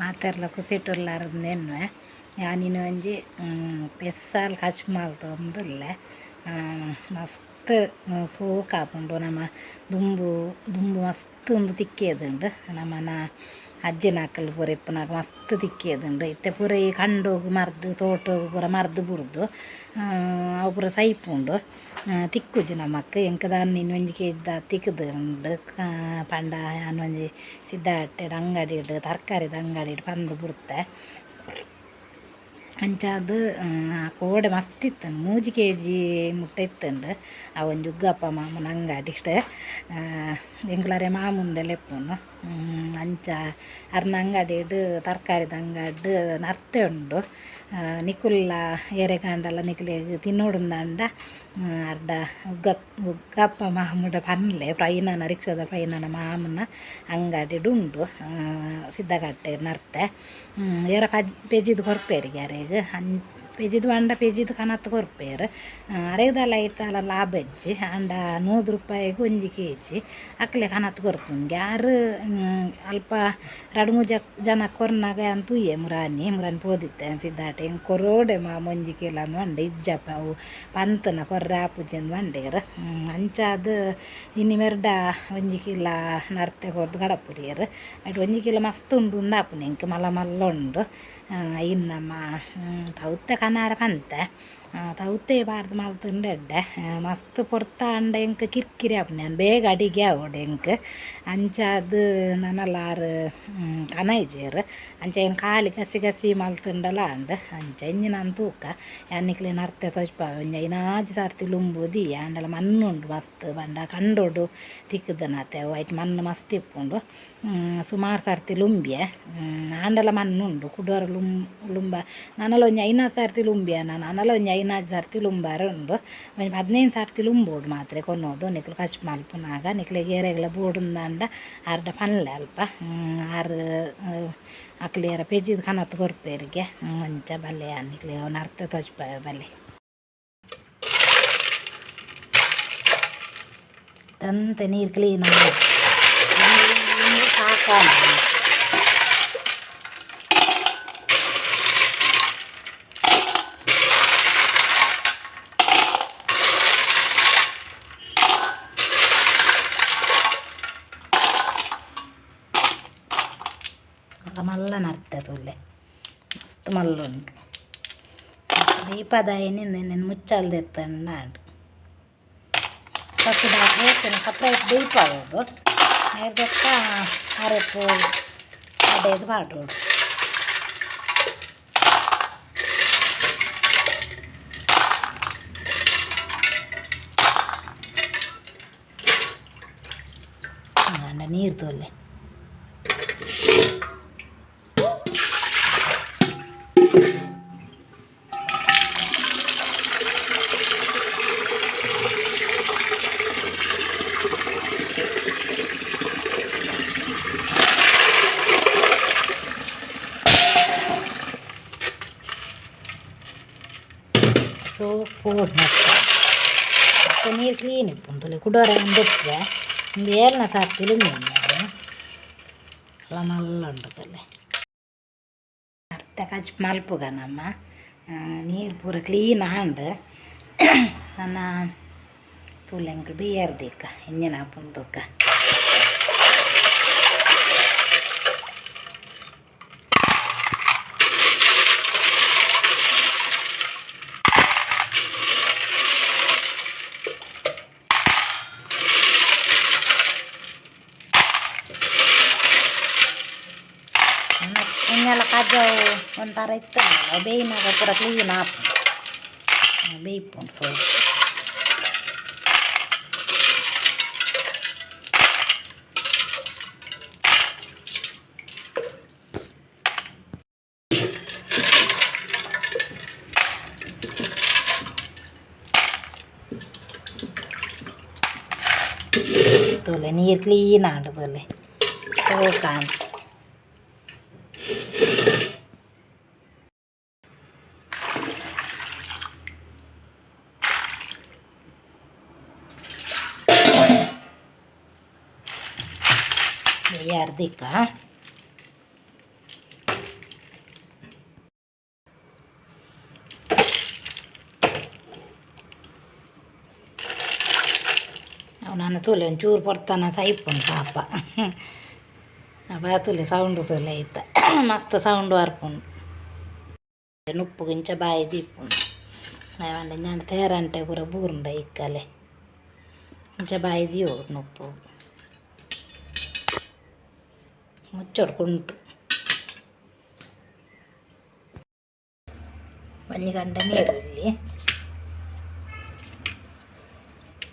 ಮಾತೆರ್ಲ ಖುಷಿಟುಲ್ಲಾರ್ ಎನ್ನುವೆ. ಯಾನಿನ ಒಂಜಿ ಪೆಸ್ಸಾಲ್ ಕಚ್ ಮಲ್ತೊಂದುಲ್ಲೆ. ಮಸ್ತ್ ಸೋಕಾಪುಂಡು ನಮ ದುಂಬು ದುಂಬು ಮಸ್ತ್ ಉಂದು ತಿಕ್ಕೇದುಂಡು. ನಮನ ಅಜ್ಜಿನಕುಲು ಪೂರ ಇಪ್ಪುನಗ ಮಸ್ತ್ ತಿಕ್ಕೇದುಂಡು. ಇತ್ತೆ ಪೂರ ಈ ಕಂಡೊಗು ಮರ್ದ್ ತೋಟೊಗು ಪೂರ ಮರ್ದ್ ಬುಡ್ದು ಅವು ಪೂರ ಸೈಪುಂಡು. ತಿಕ್ಕುಜಿ ನಮಕ್. ಎಂಕ್ ದಾನ್ನ ಒಂಜಿ ಕೆಜಿ ತಿಕ್ಕುದುಂಡು. ಪಂಡ ಯಾನ್ ಒಂಜಿ ಸಿದ್ದಾಟ್ಟೆಡ್ ಅಂಗಡಿಡ್ ತರಕಾರಿದ ಅಂಗಡಿಡ್ ಪಂದ್ ಬುಡ್ತೆ. ಅಂಚಾದ್ ಕೋಡೆ ಮಸ್ತ್ ಇತ್ತುಂಡು, 3 ಕೆಜಿ ಮುಟ್ಟ ಇತ್ತುಂಡು. ಆ ಒಂಜಿ ಉಗ್ಗಪ್ಪ ಮಾಮುನ ಅಂಗಡಿಡ್ ಎಂಕ್ಲರೆ ಮಾಮುಂದೆ ಲೆಪ್ಪುನು. ಅಂಚ ಅರ್ನ ಅಂಗಡಿಡ್ ತರಕಾರಿದ ಅಂಗಡಿಡ್ ನರ್ತೆ ಉಂಡು. ನಿಕುಲ್ಲ ಏರೆಗಾಂಡಲ ನಿಕ್ಲೆಗ್ ತಿನ್ನೋಡುಂದಾಂಡ ಅರ್ಡ ಉಗ್ಗಪ್ಪ ಮಾಮುಡ ಪನ್ಲೆ. ಪೈನನ ರಿಕ್ಷಾದ ಪೈನನ ಮಾಮುನ ಅಂಗಡಿಡ್ ಉಂಡು ಸಿದ್ದಕಟ್ಟೆ ನರ್ತೆ. ಏರ ಪೆಜಿದ್ ಕೊರ್ಪೇರಿಗೆ ಅರೆಗ್. ಪೆಜಿದ್ ಪಂಡ ಪೆಜಿದ್ ಕನತ್ ಕೊರ್ಪೇರು. ಅರೆಗ್ ದಾಲ ಐಟ್ ದಾಲ ಲಾಭ ಇಜ್ಜಿ. ಆಂಡ 100 ರೂಪಾಯಿಗ್ 1 ಕೆಜಿ ಅಕ್ಲೆ ಕನತ್ ಕೊರ್ಪುನ್ಗೆ. ಆರು ಅಲ್ಪ 2-3 ಜನ ಕೊರ್ನಾಗ ಯಾನ್ ತೂಯೆ ಮುರಾನಿ ಮುರಾನಿ ಪೋದಿತ್ತೆ ಸಿದ್ದಾಟೆ. ಎಂಕ್ ಕೊರೋಡೆ ಮಾಮ 1 ಕಿಲೋ ಅಂದ್ ಪಂಡೆ. ಇಜ್ಜಪ್ಪ ಅವು ಪಂತನ ಕೊರ್ರೆ ಆಪುಜಿ ಅಂದ್ ಪಂಡೇರು. ಅಂಚಾದ್ ಇನಿ ಮೆರ್ಡ 1 ಕಿಲೋ ನರ್ತೆ ಕೊರ್ದು ಕಡಪುರಿಯೆರ್. ಐಟ್ 1 ಕಿಲೋ ಮಸ್ತ್ ಉಂಡು ಉಂದಾಪುನೆ ಎಂಕ್ ಮಲ್ಲ ಮಲ್ಲ ಉಂಡು. ಐನ್ ನಮ್ಮ ತೌತೆ ಕನಾರ ಪಂತೆ ತೌತೆ ಪಾಡ್ದು ಮಲ್ತುಂಡ ಎಡ್ಡೆ. ಮಸ್ತ್ ಪೊರ್ತಾಂಡ ಎಂಕ್ ಕಿರ್ಕಿರಿ ಆಪುಂಡು. ಯಾನ್ ಬೇಗ ಅಡಿಗೆ ಆವೊಡು ಎಂಕ್. ಅಂಚಾದ್ ನನಲಾರು ಕನೈಜೆರ್. ಅಂಚ ಏನ್ ಖಾಲಿ ಗಸಿ ಗಸಿ ಮಲ್ತುಂಡಲ ಆಂಡ್. ಅಂಚ ಇಂಜಿನ ತೂಕ ಯಾನ್ ನಿಕ್ಲೆ ನರ್ತೆ ತೋಜ್ಪಾವೆ. ಒಂಜಿ 5 ಸರ್ತಿ ಲುಂಬುದಿ ಆಂಡಲ ಮಣ್ಣು ಉಂಡು ಮಸ್ತ್. ಪಂಡ ಕಂಡೊಡು ತಿಕ್ಕುದನತೆ ಅವು ಐಟ್ ಮಣ್ಣು ಮಸ್ತ್ ಇಪ್ಪುಂಡು. ಸುಮಾರು ಸರ್ತಿ ಲುಂಬಿಯೆ ಆಂಡಲ ಮಣ್ಣು ಉಂಡು. ಕುಡೋರ ಲುಂಬ ನನಲ ಒಂಜಿ 5 ಸರ್ತಿ ಲುಂಬಿಯ ನನಲ ಒಂಜಿ 5 ಸರ್ತಿ ಲುಂಬಾರ ಉಂಡು. ಒಂಜಿ 15 ಸರ್ತಿ ಲುಂಬೋಡು ಮಾತ್ರೆ ಕೊನೋದು. ನಿಕ್ಲು ಕಚ್ ಮಲ್ಪುನಾಗ ನಿಕ್ಲೆಗ್ ಏರೆಗ್ಲ ಬೋಡುಂದಾಂಡ ಅರ್ಡ ಪನ್ಲೆ ಅಲ್ಪ. ಆರು ಅಕ್ಲು ಏರ ಪೆಜಿದ್ ಕನತ್ ಕೊರ್ಪೇರಿಗೆ. ಅಂಚ ಬಲ್ಲೆ ಯಾನ್ ನಿಕ್ಲೆ ನರ್ತೆ ತೋಜ್ಪಾವೆ ಬಲ್ಲೆ. ತಂತೆ ನೀರು ಕ್ಲೀನ್ ಸಾಕಾನ ಮಲ್ಲ ನರ್ತೆ ತೂಲೆ ಮಸ್ತ್ ಮಲ್ಲ ಉಂಡು. ದೀಪದಾಯಿನಿಂದ ಮುಚ್ಚಲ್ದೆತ್ತಂಡ ಕಕ್ಕುದ ಸಪ್ರೇಟ್ ದೀಪಾವೊಡು. ಐರ್ದೊಕ್ಕ ಅರೆಪು ಕಡೆದು ಪಾಡೋಡು. ನೀರು ತೋಲೆ. ಸೋಪು ಮತ್ತೆ ನೀರು ಕ್ಲೀನ್ ಇಪ್ಪುಂಡು. ಕುಡೋರ ಉಂದು ಉಂದು ಏಲ್ನ ಸರ್ತಿ ಅಲ್ಲ ಮಲ್ಲ ಉಂಡು ತೂಲೆ. ಅರ್ಧ ಕಜ್ ಮಲ್ಪುಗ ನಮ್ಮ ನೀರು ಪೂರ ಕ್ಲೀನ್ ಆಂಡ್. ನನ್ನ ತೂಲೆ ಎಂಕ್ ಬಿಯರ್ ದೀಕ ಇಂಜಿನ ಆಪುಂಡು ತೂಕ. ಒಂಜೆಲ್ಲ ಕಜವು ಒಂಥರ ಇತ್ತಲ್ಲ ಬೇಯಿನಾಗ ಪೂರ ಕ್ಲೀನ್ ಆಪುಂಡು. ಬೇಯ್ಪುಂಡು ಸ್ವಲ್ಪ. ತೂಲೆ ನೀರು ಕ್ಲೀನ್ ಆಂಡ್ ತೂಲೆ ಸೋಕಾಂಡ್. ಅರ್ಧಿಕ ನಾನು ತೂಲೆ ಒಂಚೂರು ಪೊರ್ತನ ಸೈಪುಂಡು ಪಾಪ. ಅಪ ತೂಲೆ ಸೌಂಡು ತೂಲೆ ಐತ ಮಸ್ತ್ ಸೌಂಡು ಬರ್ಪುಂಡು. ನುಪ್ಪು ಇಂಚ ಬಾಯಿ ದೀಪುಂಡು. ಪಂಡ ಇಂಜಾಂಡ ತೇರಂಟೆ ಪೂರ ಬೂರುಂಡ ಇಕ್ಕಲೆ ಇಂಚ ಬಾಯಿ ದೀವೊಡು ನುಪ್ಪು ಮುಚ್ಚೊಡು ಕುಂಟು. ಒಂಜಿ ಗಂಡ ನೀರುಳ್ಳಿ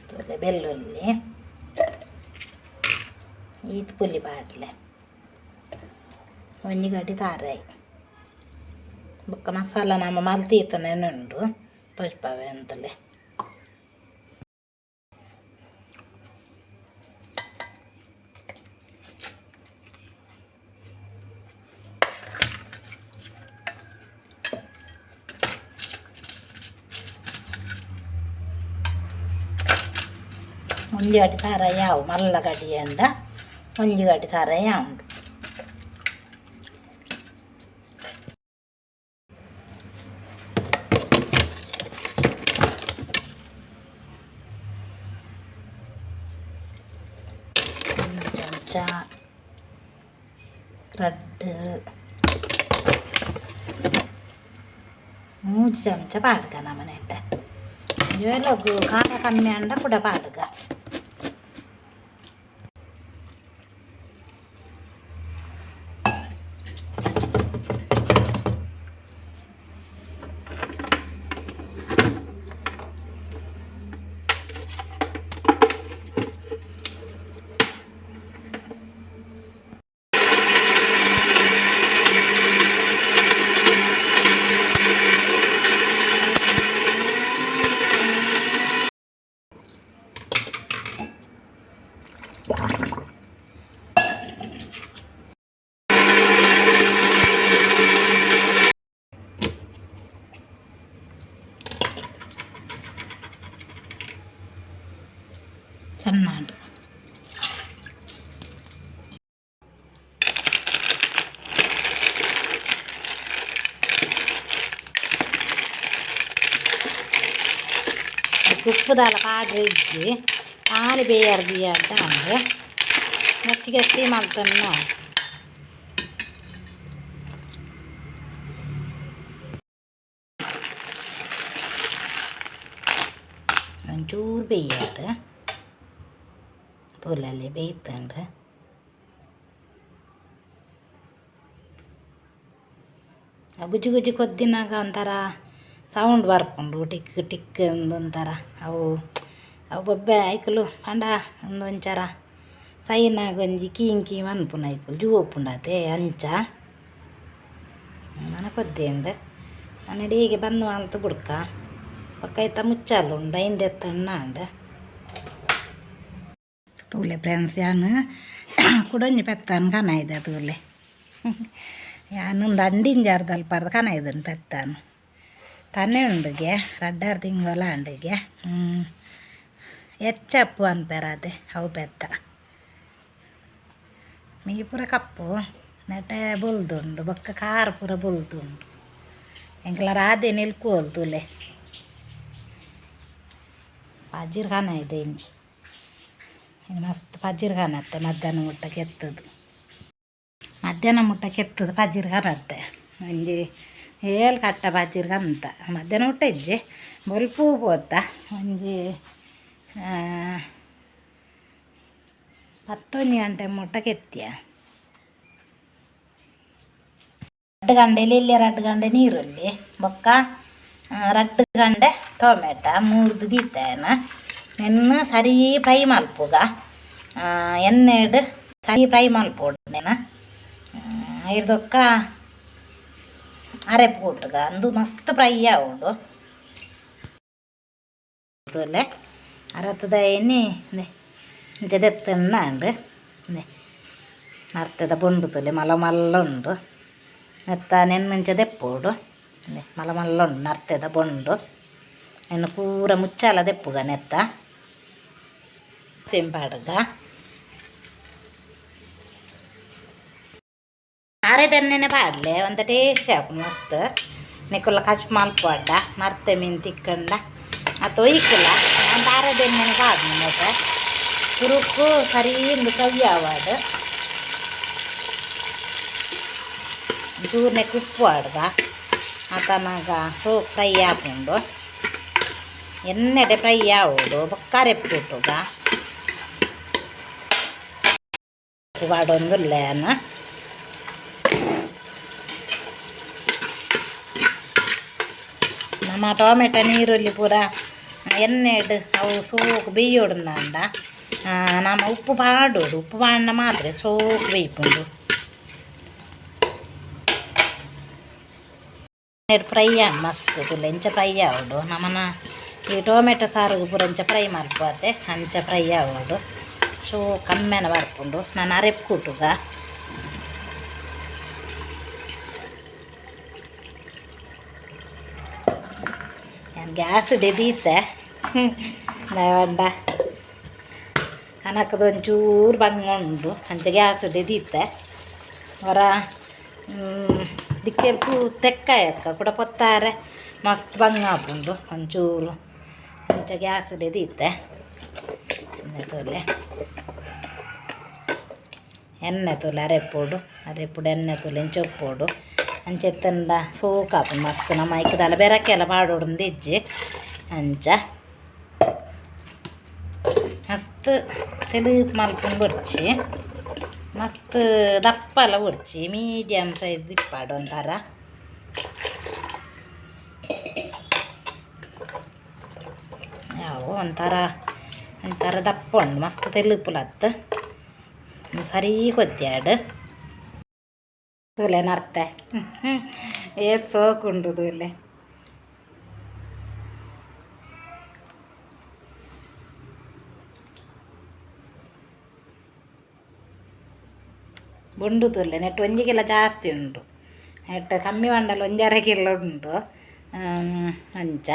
ತೂಲೆ ಬೆಳ್ಳುಳ್ಳಿ ಈತ್ ಪುಲಿ ಪಾಡ್ಲೆ ಒಂಜಿ ಗಡಿ ತಾರಾಯಿ ಬೊಕ್ಕ ಮಸಾಲ ನಮ ಮಲ್ತೀತನೆ ಉಂಡು ತೋಜ್ಪಾವೆ ಅಂತಲೆ. ಒಂಜಿ ಗಡಿ ತಾರಾಯಿ ಯಾವು ಮಲ್ಲ ಗಡಿಯಂಡ ಒಂಜಿ ಗಡಿ ತಾರಾಯಿ ಉಂಡು. ಒಂದು ಚಮಚ ರಡ್ಡ್ ಮೂಜಿ ಚಮಚ ಪಾಡ್ಗ ನಮನೆಟ್ಟ. ಇವೆಲ್ಲ ಖಾರ ಕಮ್ಮಿ ಅಂಡ ಕೂಡ ಪಾಡ್ಗ. ಸಣ್ಣ ಉಪ್ಪು ದಾಲ ಪಾಡ್ರೆ ಇಜ್ಜಿ ಆಲಿ ಬೇಯಾರ ದಿಯಾಡ್ಡ ಅಂದ್ ಗಸಿ ಗಸಿ ಮಲ್ತನ್ನ. ಒಂಚೂರು ಬೇಯಾದ ತೂಲಲ್ಲಿ ಬೇಯ್ತಂಡು. ಗುಜ್ಜಿ ಗುಜ್ಜಿ ಕೊದ್ದಿನಾಗ ಒಂಥರ ಸೌಂಡ್ ಬರ್ಪುಂಡು, ಟಿಕ್ ಟಿಕ್ ಒಂಥರ. ಅವು ಅವು ಬೊಬ್ಬೆ ಐಕುಲು ಪಂಡ ಒಂದೊಂಚರ ಸೈನಾಗ ಒಂಜಿ ಕೀಂ ಕೀಂ ಅನ್ಪುನ ಐಕುಲು ಜೂಪುಂಡತೆ ಅಂಚ ನನ ಕೊದ್ದಿಂಡು. ನನ ಹೀಗೆ ಬಂದು ಅಂತ ಬುಡ್ಕ ಬೊಕ್ಕ ಐತ ಮುಚ್ಚಾಲ ಉಂಡು ಐಂದೆತ್ತಣ್ಣ ಅಂಡ್. ತೂಲೆ ಫ್ರೆಂಡ್ಸ್, ಯಾನ್ ಕುಡೊಂಜಿ ಪೆತ್ತನ್ ಕನಾಯ್ದೆ ತೂಲೆ. ಯಾನ್ ಉಂದು ಅಂಡಿಂಜಾರ್ದಲ್ಪರ್ದ್ ಕನಾಯ್ದನ್ ಪೆತ್ತನ್. ತನ್ನೆ ಉಂಡುಗೆ ರಡ್ಡಾರು ತಿಂಗೊಲ ಅಂಡುಗೆ. ಎಚ್ಚಪ್ಪು ಅನ್ಪೆರ್ ಅದೇ ಅವು ಪೆತ್ತ. ಮೀ ಪೂರ ಕಪ್ಪು ನೆಟೆ ಬೊಲ್ದುಂಡು ಬೊಕ್ಕ ಕಾರ್ ಪೂರ ಬೊಲ್ದುಂಡು. ಎಂಕ್ಲ ರಾಧೆ ನಿಲ್ಕೋಲ್ ತೂಲೆ. ಪಜಿರ್ ಕನಾಯ್ದೆ ಇನಿ. ಇನಿ ಮಸ್ತ್ ಪಜಿರ್ ಕಾಣತ್ತೆ. ಮಧ್ಯಾಹ್ನ ಮುಟ್ಟ ಕೆತ್ತದು, ಮಧ್ಯಾಹ್ನ ಮುಟ್ಟ ಕೆತ್ತದು ಪಜಿರ್ ಕಾಣತ್ತೆ. ಒಂಜಿ ಏಲ್ ಕಟ್ಟ ಪಜಿರ್ ಕಂತ ಮಧ್ಯಾಹ್ನ ಮುಟ್ಟ ಇಜ್ಜಿ ಬೊಲ್ಪು ಪೋತ ಒಂಜಿ 10 ಗಂಟೆ ಮುಟ್ಟ ಕೆತ್ತಿಯ. ರಡ್ಡ್ ಗಂಟೆ ಇಲ್ಲೇ ರಡ್ಡ್ ಗಂಟೆ ನೀರುಳ್ಳಿ ಬೊಕ್ಕ ರಡ್ಡ್ ಗಂಟೆ ಟೊಮೆಟೊ ಮೂರ್ದು ದೀತೇನ. ನೆನ್ ಸರಿ ಫ್ರೈ ಮಲ್ಪುಗ. ಎಣ್ಣೆಡ್ ಸರಿ ಫ್ರೈ ಮಲ್ಪೊಡು ನೆನ. ಐರ್ದೊಕ್ಕ ಅರೆಪು ಕೊಟ್ಟುಗ ಅಂದು ಮಸ್ತ್ ಫ್ರೈ ಆವೊಡು. ತೂಲೆ ಅರತ್ತದ ಎಣ್ಣೆ ಇಂಚ ದೆತ್ತಣ್ಣ ಅಂಡ್. ನರ್ತದ ಬೊಂಡು ತೂಲೆ ಮಲ್ಲ ಮಲ್ಲ ಉಂಡು. ನೆತ್ತ ನೆನ್ನಿಂಚ ದೆಪ್ಪೊಡು. ಮಲ್ಲ ಮಲ್ಲ ಉಂಡು ನರ್ತೆದ ಬೊಂಡು. ನೆನ್ ಪೂರ ಮುಚ್ಚಾಲ ದೆಪ್ಪುಗ ನೆತ್ತ ಸಿಂಪಾಡುಗ. ಆರೆದನ್ನೆನೆ ಪಾಡ್ಲೆ ಒಂತ ಟೇಸ್ಟ್ ಆಪುಂಡು ಮಸ್ತ್. ನಿಕುಲ ಕಚ್ ಮಲ್ಪೊಡ್ಡ ನರ್ತೆ ಮೀನು ತಿಕ್ಕಂಡ ಅತ್ತ ಒಯ್ಕುಲ. ಯಾನ್ ತಾರೆದೆಣ್ಣೆನೆ ಪಾಡ್ನು ನೆಟೆ. ಸುರುಕು ಸರಿ ಇಂದು ಫ್ರೈ ಆವಾಡ್ ಚೂರ್ನೆಕ್ ಉಪ್ಪು ಆಡ್ದ ಆತನಾಗ ಸೋಕ್ ಫ್ರೈ ಆಪುಂಡು ಎಣ್ಣೆಡೆ ಫ್ರೈ ಆವೊಡು ಬೊಕ್ಕ ಅರೆಪು ಕುಟ್ಟುಗ ಉಪ್ಪು ಪಾಡೊಂದುಲ್ಲೆ ಯಾನ್. ನಮ್ಮ ಟೊಮೆಟೊ ನೀರುಳ್ಳಿ ಪೂರ ಎಣ್ಣೆಡ್ ಅವು ಸೋಕು ಬೇಯೋಡುಂದಾಂಡ ನಮ ಉಪ್ಪು ಪಾಡೊಡು ಉಪ್ಪು ಪಾಡ್ಂಡ ಮಾತ್ರ ಸೋಕು ಬೇಯ್ಪುಂಡು. ಫ್ರೈ ಆಂಡ್ ಮಸ್ತ್ ತೂಲೆ ಇಂಚ ಫ್ರೈ ಆವೊಡು ನಮನ ಈ ಟೊಮೆಟೊ ಸಾರುಗು ಪೂರ ಇಂಚ ಫ್ರೈ ಮಲ್ಪುವತೆ ಅಂಚ ಫ್ರೈ ಆವೊಡು ಸೊ ಕಮ್ಮೆನ ಬರ್ಪುಂಡು ನನ ಅರೆಪು ಕೂಟುಗ. ಯಾನ್ ಗ್ಯಾಸ್ ದೀತೆ ದಾಯೆ ಪಂಡ ಕನಕದ ಒಂಚೂರು ಬಂಗ ಉಂಡು ಅಂಚ ಗ್ಯಾಸ್ ದೀತೆ ಒರ ದಿಕ್ಕೆಲ್ ಸೂ ತೆಕ್ಕಾಯಕ್ಕ ಕುಡ ಪೊತ್ತಾರೆ ಮಸ್ತ್ ಬಂಗ ಆಪುಂಡು ಒಂಚೂರು ಅಂಚ ಗ್ಯಾಸ್ ದೀತೆ ತೂಲೆ ಎಣ್ಣೆ ತೂಲೆ ಅರೆಪೊಡು ಅರೆಪುಡು ಎಣ್ಣೆ ತೂಲೆ ಇಂಚ ಉಪ್ಪೊಡು ಅಂಚ ಇತ್ತಂಡ ಸೋಕಾಪುಂಡು ಮಸ್ತ್ ನಮ ಐಕ್ ದಾಲ ಬೆರಕೆ ಎಲ್ಲ ಪಾಡೊಡುಂದು ಇಜ್ಜಿ ಅಂಚ ಮಸ್ತ್ ತೆಲುಪು ಮಲ್ಪುಂಡು ಬೊಡ್ಚಿ ಮಸ್ತ್ ದಪ್ಪಲ ಬೊಡ್ಚಿ ಮೀಡಿಯಮ್ ಸೈಜ್ ಇಪ್ಪಡು ಒಂಥರ ಯಾವು ಒಂಥರ ಒಂಥರ ದಪ್ಪ ಉಂಡು ಮಸ್ತ್ ತೆಲುಪುಲತ್ತು ಸರಿ ಕೊದ್ಯಾಡ್ ತೂಲೆ ನರ್ತೆ ಏತ್ ಸೋಕುಂಡು ತೂಲೆ. ಬೊಂಡು ತೂಲೆ ನೆಟ್ ಒಂಜಿ ಕಿಲೋ ಜಾಸ್ತಿ ಉಂಡು ನೆಟ್ ಕಮ್ಮಿ ಪಂಡಲ ಒಂಜಿ ಅರೆ ಕಿಲೋ ಉಂಡು ಅಂಚ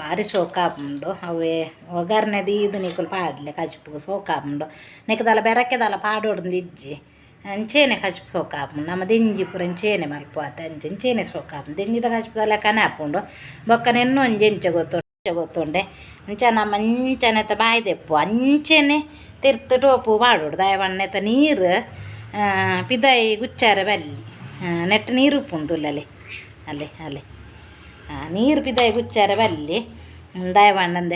ಬಾರಿ ಸೋಕಾಪುಂಡು ಅವೇ ಒಗ್ಗರ್ಣೆ ದೀದ್ ನಿಕುಲು ಪಾಡ್ಲೆ ಕಜಿಪುಗು ಸೋಕಾಪುಂಡು ನೆಕ್ ದಾಲ ಬೆರಕೆ ದಾಲ ಪಾಡೊಡುಂದು ಇಜ್ಜಿ ಅಂಚೆನೆ ಕಜಿಪು ಸೋಕಾಪುಂಡು ನಮ ದೆಂಜಿ ಪೂರ ಅಂಚೆನೆ ಮಲ್ಪುವ ಅತೆ ಅಂಚ ಅಂಚೆನೆ ಸೋಕಾಪುಂಡು ದೆಂಜಿದ ಕಜಿಪುದ ಲೆಕ್ಕನೆ ಆಪುಂಡು ಬೊಕ್ಕ ನೆನ್ನ್ ಒಂಜಿ ಎಂಚ ಗೊತ್ತುಂಡು ಗೊತ್ತುಂಡೆ ಅಂಚ ನಮ ಅಂಚನೆತ ಬಾಯಿ ದೆಪ್ಪುವ ಅಂಚೆನೆ ತಿರ್ತ್ ಟೋಪು ಪಾಡೊಡು ದಾಯೆ ಪಂಡ ನೆತ್ತ ನೀರು ಪಿದಾಯಿ ಗುಚ್ಚಾರೆ ಬಲ್ಲಿ ನೆಟ್ಟ್ ನೀರು ಉಪ್ಪುಂಡು ತೂಲಲೆ ಅಲೆ ಅಲೆ ನೀರು ಪಿದಾಯಿ ಗುಚ್ಚಾರೆ ಬಲ್ಲಿ ದಾಯೆ ಪಂಡ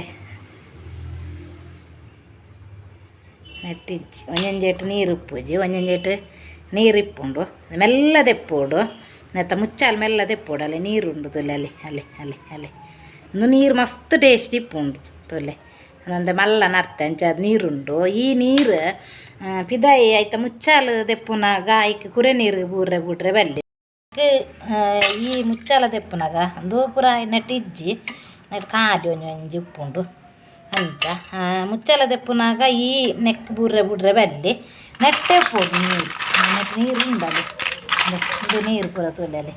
ನೆಟ್ಟ್ ಇಜ್ಜಿ ಒಂಜೊಂಜೆಟ್ ನೀರು ಉಪ್ಪುಜಿ ಒಂಜೊಂಜೆಟ್ ನೀರು ಇಪ್ಪುಂಡು ಮೆಲ್ಲ ದೆಪ್ಪೊಡು ನೆತ್ತ ಮುಚ್ಚಾಲ್ ಮೆಲ್ಲ ದೆಪ್ಪೊಡು ಅಲೆ ನೀರುಂಡು ತೂಲೆ ಅಲೆ ಅಲೆ ಅಲೆ ಅಲೆ ಉಂದು ನೀರು ಮಸ್ತ್ ಟೇಸ್ಟ್ ಇಪ್ಪುಂಡು ತೂಲೆ ಅಂದೆ ಮಲ್ಲ ನರ್ತೆ ಅಂಚ ನೀರುಂಡು ಈ ನೀರು ಪಿದಾಯಿ ಐತ ಮುಚ್ಚಾಲ್ ದೆಪ್ಪುನಗ ಐಕ್ ಕುರೆ ನೀರು ಬೂರ್ರೆ ಬುಡ್ರೆ ಬಲ್ಲಿ ಈ ಮುಚ್ಚಾಲ ದೆಪ್ಪುನಗ ಉಂದು ಪೂರ ನೆಟ್ ಇಜ್ಜಿ ನೆಟ್ ಖಾಲಿ ಒಂಜಿ ಒಂಜಿ ಉಪ್ಪುಂಡು ಅಂಚ ಮುಚ್ಚಾಲ ದೆಪ್ಪುನಗ ಈ ನೆಕ್ ಬೂರ್ರೆ ಬುಡ್ರೆ ಬಲ್ಲಿ ನೆಟ್ಟೆ ಉಪ್ಪೊಡು ನೀರು ನೆಟ್ ನೀರು ಉಂಡಲ್ಲಿ ಉಂದು ನೀರು ಪೂರ ತೂಲೆ ಅಲೆ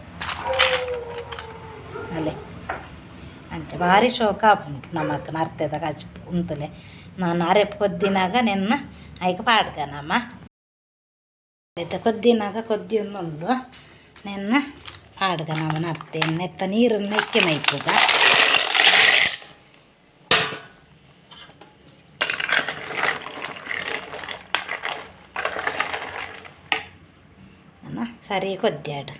ಅಲೆ ಅಂಚ ಬಾರಿ ಶೋಕ ಆಪುಂಡು ನಮಕ್ ನರ್ತೆದ ಕಜಿಪು ಉಂತುಲೆ ನಾನು ಅರೆಪು ಕೊದ್ದಿನಾಗ ನೆನ್ನ ಐಕ್ ಪಾಡ್ಗ ನಮ ಇತ್ತೆ ಕೊದ್ದಿನಾಗ ಕೊದ್ದಿಯೊಂದುಂಡು ನೆನ್ನ ಪಾಡ್ಗ ನಮ ನರ್ತೆ ನೆತ್ತ ನೀರನ್ನು ಎಕ್ಕೆ ಮೈಪುಗ ಸರಿ ಕೊದ್ಯಾಡ್.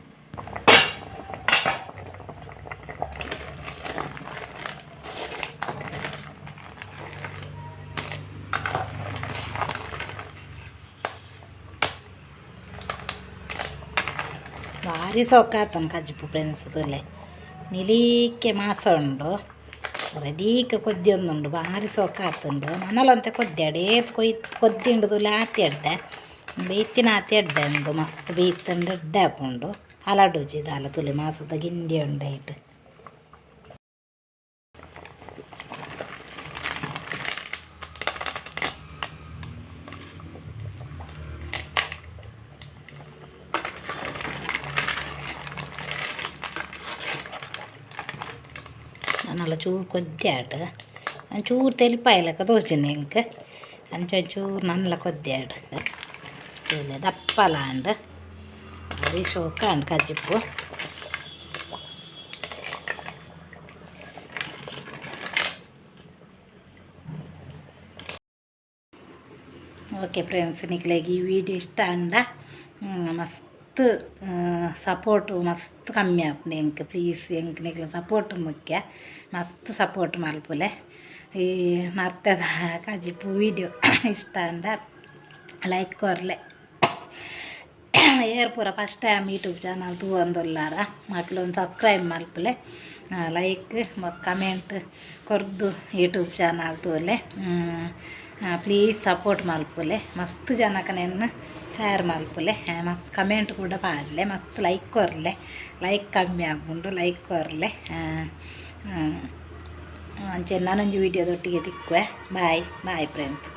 ಭಾರಿ ಸೊಕಾತನ್ ಕಜಿಪು ಫ್ರೆಂಡ್ಸ್ ತೂಲೆ ನಿಲೀಕೆ ಮಾಸ ಉಂಡು ರೆಡೀಕ್ ಕೊದ್ದಿಯೊಂದುಂಡು ಭಾರಿ ಸೋಕಾತುಂಡು ನನಲ ಒಂತೆ ಕೊದ್ಯಾಡ್ ಏತ್ ಕೊಯ್ ಕೊದ್ದಿಂಡು ತೂಲೆ ಆತೆ ಎಡ್ಡೆ ಬೇಯ್ತಿನ ಆತೆ ಎಡ್ಡೆ ಉಂದು ಮಸ್ತ್ ಬೇಯ್ತುಂಡ ಎಡ್ಡೆ ಆಪುಂಡು ಕಲಡುಜಿ ದಾಲ ತೂಲೆ ಮಾಸದ ಗಿಂಡಿ ಉಂಡು ಐಟ್. ನನಲ ಚೂರು ಕೊದ್ಯಾಡ್ ಒಂಚೂರು ತೆಲಿಪಾಯಿ ಲೆಕ್ಕ ತೋಜುಂಡು ಎಂಕ್ ಅಂಚ ಒಂಚೂರು ನನಲ ಕೊದ್ಯಾಡ್ ತೂಲೆ ದಪ್ಪಲ ಆಂಡ್ ಬಾರಿ ಶೋಕ ಆಂಡ್ ಕಜಿಪು. ಓಕೆ ಫ್ರೆಂಡ್ಸ್, ನಿಕ್ಲೆಗ್ ಈ ವಿಡಿಯೋ ಇಷ್ಟ ಆಂಡ ಮಸ್ತ್ ಸಪೋರ್ಟ್ ಮಸ್ತ್ ಕಮ್ಮಿ ಆಪುಂಡು ಎಂಕ್. ಪ್ಲೀಸ್, ಎಂಕ್ ನಿಕ್ಲೆನ ಸಪೋರ್ಟ್ ಮುಖ್ಯ. ಮಸ್ತ್ ಸಪೋರ್ಟ್ ಮಲ್ಪುಲೆ. ಈ ನರ್ತದ ಕಜಿಪು ವಿಡಿಯೋ ಇಷ್ಟ ಆಂಡ ಲೈಕ್ ಕೊರ್ಲೆ. ಏರ್ ಪೂರ ಫಸ್ಟ್ ಟೈಮ್ ಯೂಟ್ಯೂಬ್ ಚಾನಲ್ ತೂವೊಂದುಲ್ಲಾರ ಅಕ್ಲು ಸಬ್ಸ್ಕ್ರೈಬ್ ಮಲ್ಪುಲೆ. ಲೈಕ್ ಬೊಕ್ಕ ಕಮೆಂಟ್ ಕೊರ್ದು ಯೂಟ್ಯೂಬ್ ಚಾನಲ್ ತೂಲೆ. ಪ್ಲೀಸ್ ಸಪೋರ್ಟ್ ಮಲ್ಪುಲೆ. ಮಸ್ತ್ ಜನಕನೆನ್ ಶೇರ್ ಮಲ್ಪುಲೆ. ಮಸ್ತ್ ಕಮೆಂಟ್ ಕೂಡ ಪಾಡ್ಲೆ. ಮಸ್ತ್ ಲೈಕ್ ಕೊರ್ಲೆ. ಲೈಕ್ ಕಮ್ಮಿ ಆಪುಂಡು, ಲೈಕ್ ಕೊರ್ಲೆ. ಅಂಚೆ ನನೊಂಜಿ ವೀಡಿಯೋದೊಟ್ಟಿಗೆ ತಿಕ್ಕುವೆ. Bye bye friends.